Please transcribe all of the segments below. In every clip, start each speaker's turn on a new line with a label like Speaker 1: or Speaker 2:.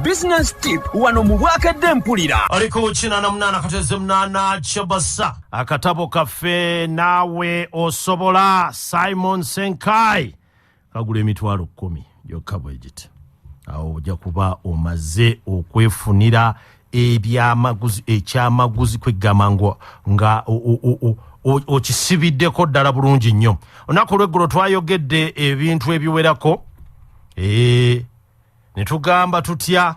Speaker 1: Business tip wano mu Bwakedde Mpulira.
Speaker 2: Aliko 88.8 Kyabasa. Akatabo kaffe Naawe Osobola, Simon Senkai, kagula 10,000 gyokka bwe giti. Awo ojja kuba omaze okwefunira ebyamaguzi, ekyamaguzi kwegamba nga okisibiddeko ddala bulungi nnyo. Olunaku olweggulo twayogedde ebintu ebiwerako, ne tugamba tutya?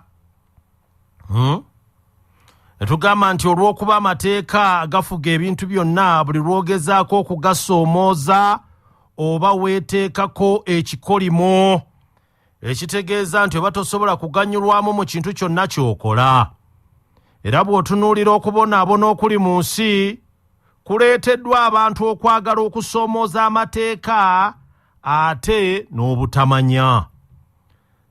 Speaker 2: Ne tugamba nti olw'okuba amateeka gafuga ebintu byonna, buli lw'ogezaako okugasoomooza oba weeteekako ekikolimo, ekitegeeza nti oba tosobola kuganyulwamu mu kintu kyonna ky'okola. Era bw'otunuulira okubonaabona okuli mu nsi kuleeteddwa abantu okwagala okusoomooza amateeka ate n'obutamanya.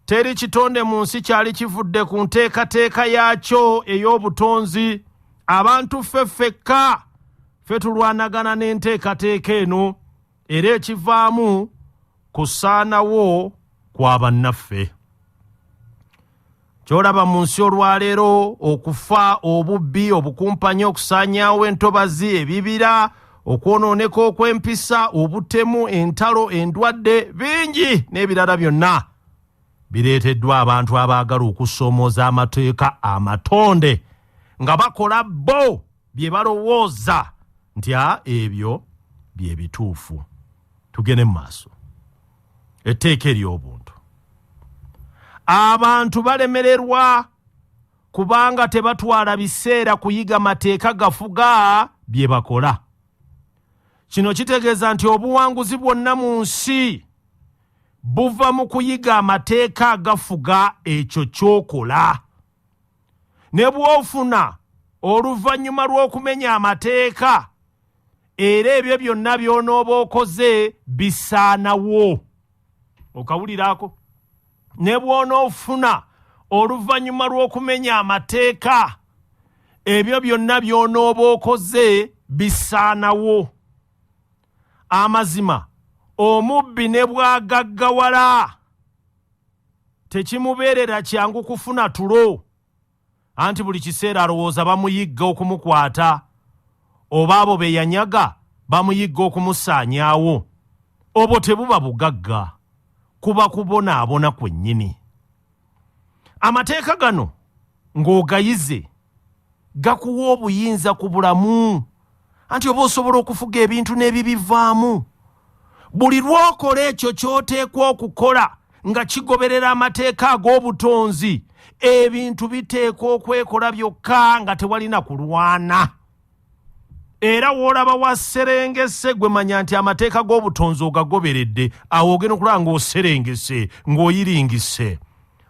Speaker 2: Teri kitonde mu nsi kyali kivudde ku nteekateeka yaakyo ey'obutonzi. Abantu ffe ffekka ffe tulwanagana n'enteekateeka eno, era ekivaamu kusaanawo kwa bannaffe. Ky'olaba mu nsi olwaleero, okufa, obubbi, obukumpanya, okusaanyaawo entobazi, ebibira, okwonooneka okw'empisa, obutemu, entalo, endwadde, bingi n'ebirala byonna bireeteddwa abantu abaagala okusoomooza amateeka amatonde nga bakola bo bye balowooza nti ebyo bye bituufu. Tugende mu maaso. Etteeka ery'obuntu. Abantu balemererwa kubanga tebatwala biseera kuyiga mateeka gafuga bye bakola. Kino kitegeeza nti obuwanguzi bwonna mu nsi buva mu kuyiga amateeka agafuga ekyo ky'okola. Ne bw'ofuna oluvannyuma lw'okumenya amateeka, era ebyo byonna by'onooba okoze bisaanawo. Okawulirako? Ne bw'onoofuna oluvannyuma lw'okumenya amateeka, ebyo byonna by'onooba okoze bisaanawo. Amazima, omubbi ne bw'agaggawala tekimubeerera kyangu kufuna tulo, anti buli kiseera alowooza bamuyigga okumukwata, oba abo be yanyaga bamuyigga okumusaanyaawo. Obwo tebuba bugagga, kuba kubonaabona kwennyini. Amateeka gano ng'ogayize gakuwa obuyinza ku bulamu, anti oba osobola okufuga ebintu n'ebibivaamu. Buli lw'okola ekyo ky'oteekwa okukola nga kigoberera amateeka ag'obutonzi, ebintu biteekwa okwekola byokka nga tewalina kulwana. Era w'olaba waserengese, gwe manya nti amateeka g'obutonzi ogagoberedde, awo ogenda okulaba ng'oserengese, ng'oyiringise.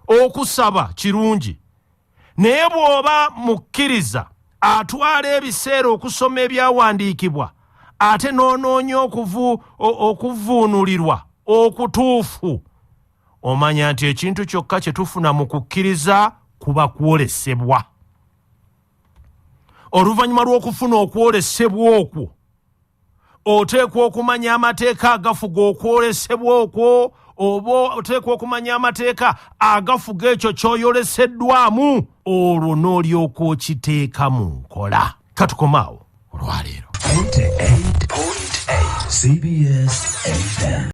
Speaker 2: Okusaba kirungi, naye bw'oba mukkiriza atwala ebiseera okusoma ebyawandiikibwa ate n'onoonya okuvuunulirwa okutuufu, omanya nti ekintu kyokka kye tufuna mu kukkiriza kuba kwolesebwa. Oluvannyuma lw'okufuna okwolesebwa okwo, oteekwa okumanya amateeka agafuga okwolesebwa okwo, oba oteekwa okumanya amateeka agafuga ekyo ky'oyoleseddwamu, olwo n'olyoka okiteeka mu nkola. Katukomaawo olwaleero.
Speaker 3: 88.8 CBS FM.